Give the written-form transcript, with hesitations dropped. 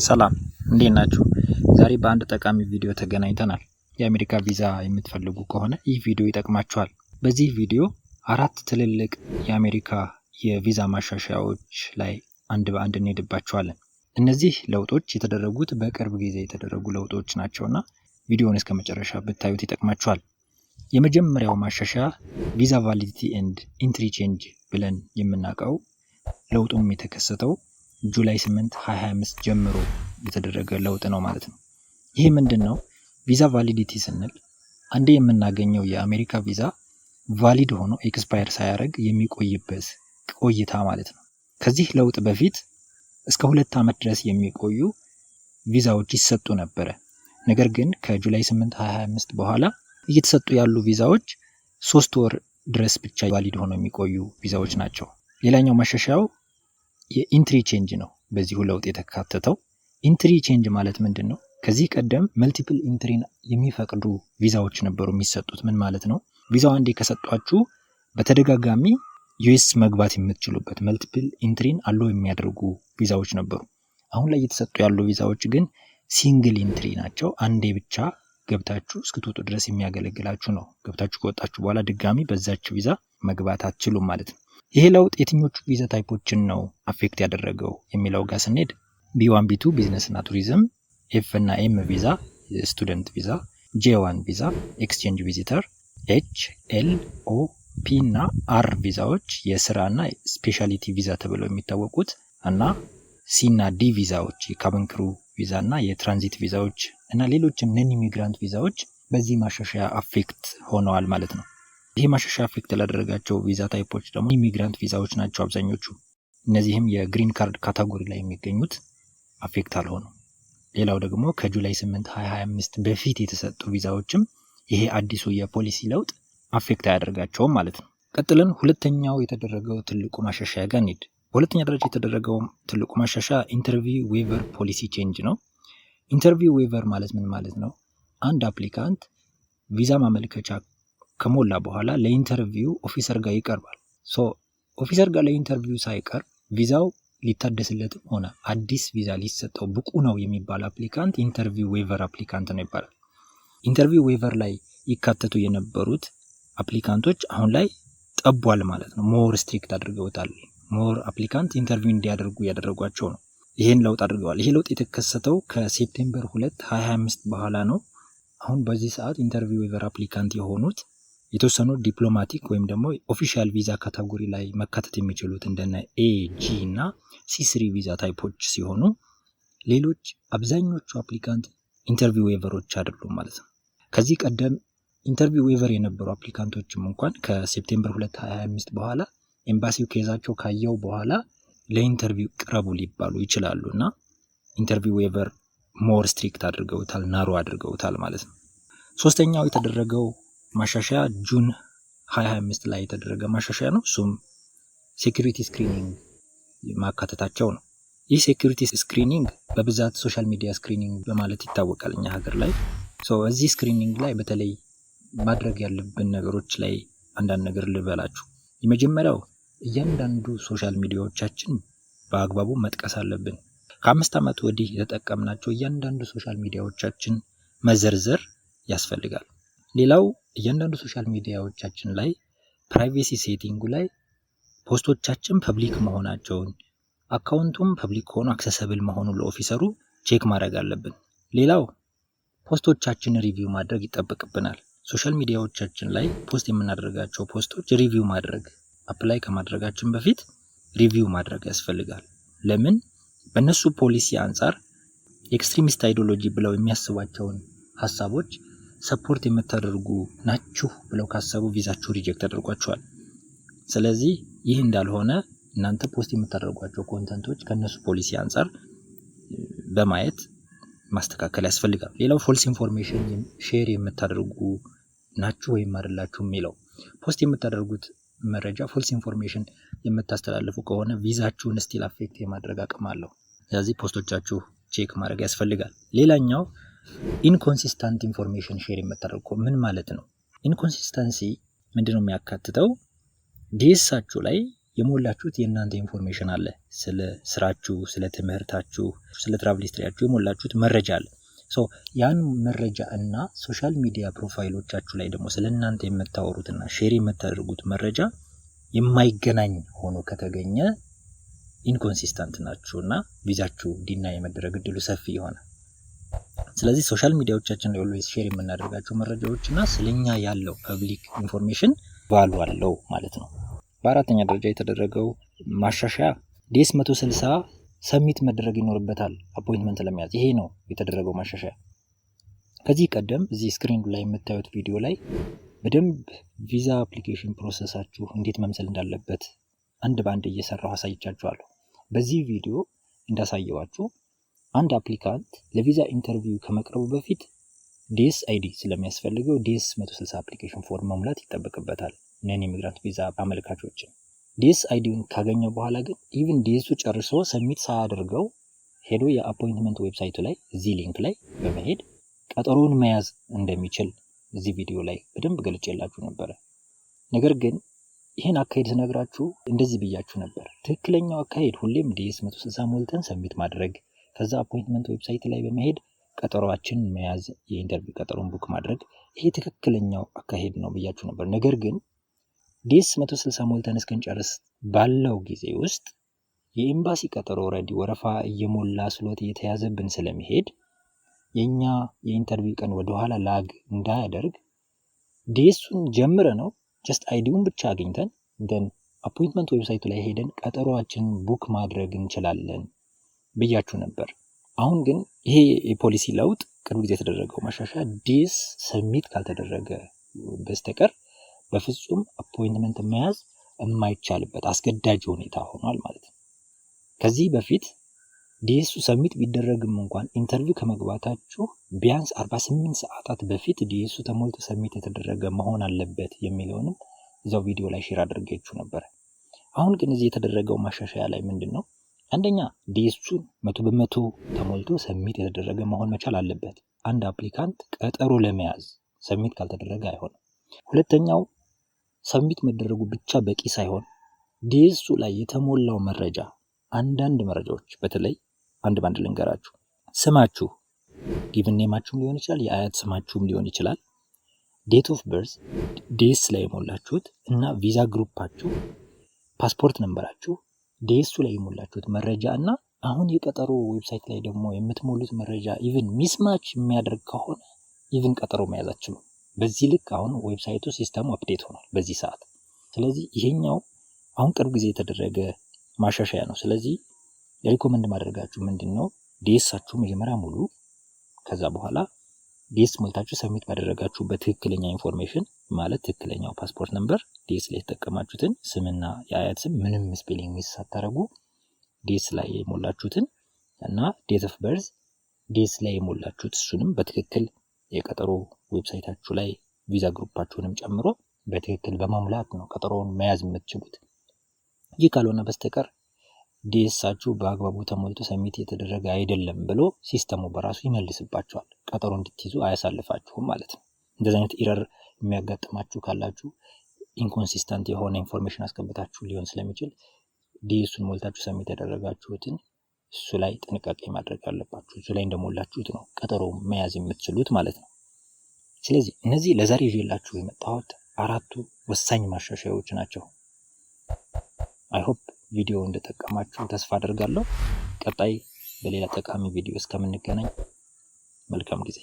ሰላም፣ እንዴት ናችሁ? ዛሬ በአንድ ጠቃሚ ቪዲዮ ተገናኝተናል። የአሜሪካ ቪዛ የምትፈልጉ ከሆነ ይህ ቪዲዮ ይጠቅማችኋል። በዚህ ቪዲዮ አራት ትልልቅ የአሜሪካ የቪዛ ማሻሻያዎች ላይ አንድ በአንድ እንሄድባቸዋለን። እነዚህ ለውጦች የተደረጉት በቅርብ ጊዜ የተደረጉ ለውጦች ናቸውና ቪዲዮውን እስከ መጨረሻ ብታዩት ይጠቅማችኋል። የመጀመሪያው ማሻሻያ visa validity and entry change ብለን የምናውቀው፣ ለውጡም የተከሰተው July 8 2025 ጀምሮ የተደረገ ለውጥ ነው ማለት ነው። ይህ ምንድን ነው? Visa validity ስንል አንዴ የምናገኘው የአሜሪካ ቪዛ valid ሆኖ expire ሳያደርግ የሚቆይበት ቆይታ ማለት ነው። ከዚህ ለውጥ በፊት እስከ 2 ዓመት ድረስ የሚቆዩ ቪዛዎች ይሰጡ ነበረ። ነገር ግን ከ July 8 2025 በኋላ እየተሰጡ ያሉ ቪዛዎች 3 ወር ድረስ ብቻ valid ሆነው የሚቆዩ ቪዛዎች ናቸው። ሌላኛው ማሻሻያው የ entry change ነው። በዚሁ ለውጥ የተካተተው entry change ማለት ምንድን ነው? ከዚህ ቀደም multiple entry ን የሚፈቅዱ ቪዛዎች ነበሩ የሚሰጡት። ምን ማለት ነው? ቪዛው አንዴ ከሰጧችሁ በተደጋጋሚ US መግባት የምትችሉበት multiple entry ን allow የሚያደርጉ ቪዛዎች ነበሩ። አሁን ላይ እየተሰጡ ያሉ ቪዛዎች ግን single entry ናቸው። አንዴ ብቻ ገብታችሁ እስክትወጡ ድረስ የሚያገለግላችሁ ነው። ገብታችሁ ከወጣችሁ በኋላ ድጋሚ በዛች ቪዛ መግባት አትችሉም ማለት ነው። ይሄ ለውጥ የትኞቹ ቪዛ type ኦችን ነው affect ያደረገው የሚለው ጋር ስንሄድ B1 B2 ቢዝነስ እና ቱሪዝም፣ F እና M visa student visa፣ J1 visa exchange visitor፣ H፣ L፣ O፣ P እና R ቪዛዎች የስራ እና specialty visa ተብለው የሚታወቁት እና C እና D ቪዛዎች የ cabin crew ቪዛ እና የትራንዚት ቪዛዎች እና ሌሎችም non immigrant ቪዛዎች በዚህ ማሻሻያ affect ሆነዋል ማለት ነው። ይህ ማሻሻያ affect ያላደረጋቸው ቪዛ type ኦች ደግሞ immigrant ቪዛዎች ናቸው አብዛኞቹ። እነዚህም የ green card category ላይ የሚገኙት affect አልሆኑም። ሌላው ደግሞ ከ July 8 2025 በፊት የተሰጡ ቪዛዎችም ይሄ አዲሱ የፖሊሲ ለውጥ affect አያደርጋቸውም ማለት ነው። ቀጥለን ሁለተኛው የተደረገው ትልቁ ማሻሻያ ጋር እንሂድ። በሁለተኛ ደረጃ የተደረገው ትልቁ ማሻሻያ interview waiver policy change ነው። Interview waiver ማለት ምን ማለት ነው? አንድ applicant ቪዛ ማመልከቻ ከሞላ በኋላ ለ interview officer ጋር ይቀርባል። So officer ጋር ለ interview ሳይቀርብ ቪዛው ሊታደስለትም ሆነ አዲስ ቪዛ ሊሰጠው ብቁ ነው የሚባል applicant interview waiver applicant ነው ይባላል። Interview waiver ላይ ይካተቱ የነበሩት applicant ኦች አሁን ላይ ጠቧል ማለት ነው። More strict አድርገውታል። More applicant interview እንዲያደርጉ እያደረጓቸው ነው። ይህን ለውጥ አድርገዋል። ይሄ ለውጥ የተከሰተው ከ September 2 2025 በኋላ ነው። አሁን በዚህ ሰዓት interview waiver applicant የሆኑት የተወሰኑ diplomatic ወይም ደግሞ official visa category ላይ መካተት የሚችሉት እንደነ A፣ G እና C3 visa type ኦች ሲሆኑ ሌሎች አብዛኞቹ applicant interview waiver ኦች አይደሉም ማለት ነው። ከዚህ ቀደም interview waiver የነበሩ applicant ኦችም እንኳን ከ September 2 2025 በኋላ ኤምባሲው case ኣቸው ካየው በኋላ ለ interview ቅረቡ ሊባሉ ይችላሉ እና interview waiver more strict አድርገውታል፣ narrow አድርገውታል ማለት ነው። ሶስተኛው የተደረገው ማሻሻያ June 2025 ላይ የተደረገ ማሻሻያ ነው። እሱም security screening ማካተታቸው ነው። ይህ security screening በብዛት social media screening በማለት ይታወቃል እኛ ሀገር ላይ። እዚህ screening ላይ በተለይ ማድረግ ያለብን ነገሮች ላይ አንዳንድ ነገር ልበላችሁ። የመጀመሪያው እያንዳንዱ social media ዎቻችን በአግባቡ መጥቀስ አለብን። ከ5 ዓመት ወዲህ የተጠቀምናቸው እያንዳንዱ social media ዎቻችን መዘርዘር ያስፈልጋል። ሌላው እያንዳንዱ social media ዎቻችን ላይ privacy setting ኡ ላይ post ኦቻችን public መሆናቸውን፣ account ኡም public ሆኖ accessible መሆኑን ለ officer ኡ check ማድረግ አለብን። ሌላው post ኦቻችን review ማድረግ ይጠበቅብናል። Social media ዎቻችን ላይ post የምናደርጋቸው post ኦች review ማድረግ፣ apply ከማድረጋችን በፊት review ማድረግ ያስፈልጋል። ለምን? በእነሱ ፖሊሲ አንጻር extremist ideology ብለው የሚያስቧቸውን ሀሳቦች support የምታደርጉ ናችሁ ብለው ካሰቡ ቪዛችሁ reject ያደርጓችኋል። ስለዚህ ይህ እንዳልሆነ እናንተ post የምታደርጓቸው content ኦች ከእነሱ ፖሊሲ አንጻር በማየት ማስተካከል ያስፈልጋል። ሌላው false information share የምታደርጉ ናችሁ ወይም አይደላችሁ የሚለው፣ post የምታደርጉት መረጃ false information የምታስተላልፉ ከሆነ ቪዛችሁን still affect የማድረግ አቅም አለው። ስለዚህ post ኦቻችሁ check ማድረግ ያስፈልጋል። ሌላኛው inconsistent information share የምታደርጉ ምን ማለት ነው? Inconsistency ምንድነው የሚያካትተው? DS ኣችሁ ላይ የሞላችሁት የእናንተ information አለ። ስለ ስራችሁ፣ ስለ ትምህርታችሁ፣ ስለ travel history ያችሁ የሞላችሁት መረጃ አለ። So ያን መረጃ እና social media profile ኦቻችሁ ላይ ደግሞ ስለ እናንተ የምታወሩትና share የምታደርጉት መረጃ የማይገናኝ ሆኖ ከተገኘ inconsistent ናችሁ እና ቪዛችሁ deny የመደረግ እድሉ ሰፊ ይሆናል። ስለዚህ social media ዎቻችን ላይ always share የምናደርጋቸው መረጃዎች እና ስለኛ ያለው public information value አለው ማለት ነው። በአራተኛ ደረጃ የተደረገው ማሻሻያ DS 160 submit መደረግ ይኖርበታል appointment ለመያዝ። ይሄ ነው የተደረገው ማሻሻያ። ከዚህ ቀደም እዚህ screen ኑ ላይ የምታዩት ቪዲዮ ላይ በደንብ ቪዛ application process ኣችሁ እንዴት መምሰል እንዳለበት አንድ በአንድ እየሰራሁ አሳይቻችኋለሁ። በዚህ ቪዲዮ እንዳሳየዋችሁ አንድ applicant ለቪዛ interview ከመቅረቡ በፊት DS ID ስለሚያስፈልገው DS 160 application form መሙላት ይጠበቅበታል። Non immigrant ቪዛ አመልካቾችን DS ID ውን ካገኘ በኋላ ግን even DS ኡ ጨርሶ submit ሳያደርገው ሄዶ የ appointment website ኡ ላይ እዚህ link ላይ በመሄድ ቀጠሮውን መያዝ እንደሚችል እዚህ ቪዲዮ ላይ በደንብ ገልጬላችሁ ነበረ። ነገር ግን ይህን አካሄድ ስነግራችሁ እንደዚህ ብያችሁ ነበር። ትክክለኛው አካሄድ ሁሌም DS 160 ሞልተን submit ማድረግ፣ ከዛ appointment website ላይ በመሄድ ቀጠሮአችን መያዝ፣ የ interview ቀጠሮን book ማድረግ፣ ይሄ ትክክለኛው አካሄድ ነው ብያችሁ ነበር። ነገር ግን DS 160 ሞልተን እስክንጨርስ ባለው ጊዜ ውስጥ የኤምባሲ ቀጠሮ already ወረፋ እየሞላ slot እየተያዘብን ስለሚሄድ የኛ የ interview ቀን ወደኋላ lag እንዳያደርግ DS ኡን ጀምረነው just ID ውን ብቻ አግኝተን then appointment website ኡ ላይ ሄደን ቀጠሮአችንን book ማድረግ እንችላለን ብያችሁ ነበር። አሁን ግን ይሄ የፖሊሲ ለውጥ፣ ቅርብ ጊዜ የተደረገው ማሻሻያ፣ DS submit ካልተደረገ በስተቀር በፍጹም appointment መያዝ የማይቻልበት አስገዳጅ ሁኔታ ሆኗል ማለት ነው። ከዚህ በፊት DS ኡ submit ቢደረግም እንኳን interview ከመግባታችሁ ቢያንስ 48 ሰዓታት በፊት DS ኡ ተሞልቶ submit የተደረገ መሆን አለበት የሚለውንም እዛው ቪዲዮ ላይ share አድርጌችሁ ነበር። አሁን ግን እዚህ የተደረገው ማሻሻያ ላይ ምንድን ነው? አንደኛ DS ኡን 100% ተሞልቶ submit የተደረገ መሆን መቻል አለበት። አንድ applicant ቀጠሮ ለመያዝ submit ካልተደረገ አይሆንም። ሁለተኛው submit መደረጉ ብቻ በቂ ሳይሆን DS ኡ ላይ የተሞላው መረጃ፣ አንዳንድ መረጃዎች በተለይ አንድ ባንድ ልንገራችሁ። ስማችሁ፣ given name ኣችሁም ሊሆን ይችላል፣ የአያት ስማችሁም ሊሆን ይችላል። Date of birth DS ላይ የሞላችሁት እና ቪዛ group ኣችሁ፣ passport number ኣችሁ፣ DS ኡ ላይ የሞላችሁት መረጃ እና አሁን የቀጠሮ website ላይ ደግሞ የምትሞሉት መረጃ even mismatch የሚያደርግ ከሆነ even ቀጠሮ መያዝ አትችሉም። በዚህ ልክ አሁን website ኡ system ኡ update ሆኗል በዚህ ሰዓት። ስለዚህ ይሄኛው አሁን ቅርብ ጊዜ የተደረገ ማሻሻያ ነው። ስለዚህ recommend ማደርጋችሁ ምንድን ነው? DS ኣችሁ መጀመሪያ ሙሉ። ከዛ በኋላ DS ሞልታችሁ submit ባደረጋችሁበት ትክክለኛ information፣ ማለት ትክክለኛው passport number፣ DS ላይ የተጠቀማችሁትን ስምና የአያት ስም ምንም spelling miss ሳታደርጉ DS ላይ የሞላችሁትን እና date of birth DS ላይ የሞላችሁት እሱንም በትክክል የቀጠሮ website ኣችሁ ላይ ቪዛ group ኣችሁንም ጨምሮ በትክክል በመሙላት ነው ቀጠሮውን መያዝ የምትችሉት። ይህ ካልሆነ በስተቀር DS ኣችሁ በአግባቡ ተሞልቶ submit የተደረገ አይደለም ብሎ system ኡ በራሱ ይመልስባችኋል። ቀጠሮ እንድትይዙ አያሳልፋችሁም ማለት ነው። እንደዚህ አይነት error የሚያጋጥማችሁ ካላችሁ inconsistent የሆነ information አስገብታችሁ ሊሆን ስለሚችል DS ኡን ሞልታችሁ submit ያደረጋችሁትን እሱ ላይ ጥንቃቄ ማድረግ አለባችሁ። እሱ ላይ እንደሞላችሁት ነው ቀጠሮ መያዝ የምትችሉት ማለት ነው። ስለዚህ እነዚህ ለዛሬ ይዤላችሁ የመጣሁት አራቱ ወሳኝ ማሻሻያዎች ናቸው። I hope ቪዲዮ እንደጠቀማችሁ ተስፋ አደርጋለሁ። ቀጣይ በሌላ ጠቃሚ ቪዲዮ እስከምንገናኝ መልካም ጊዜ።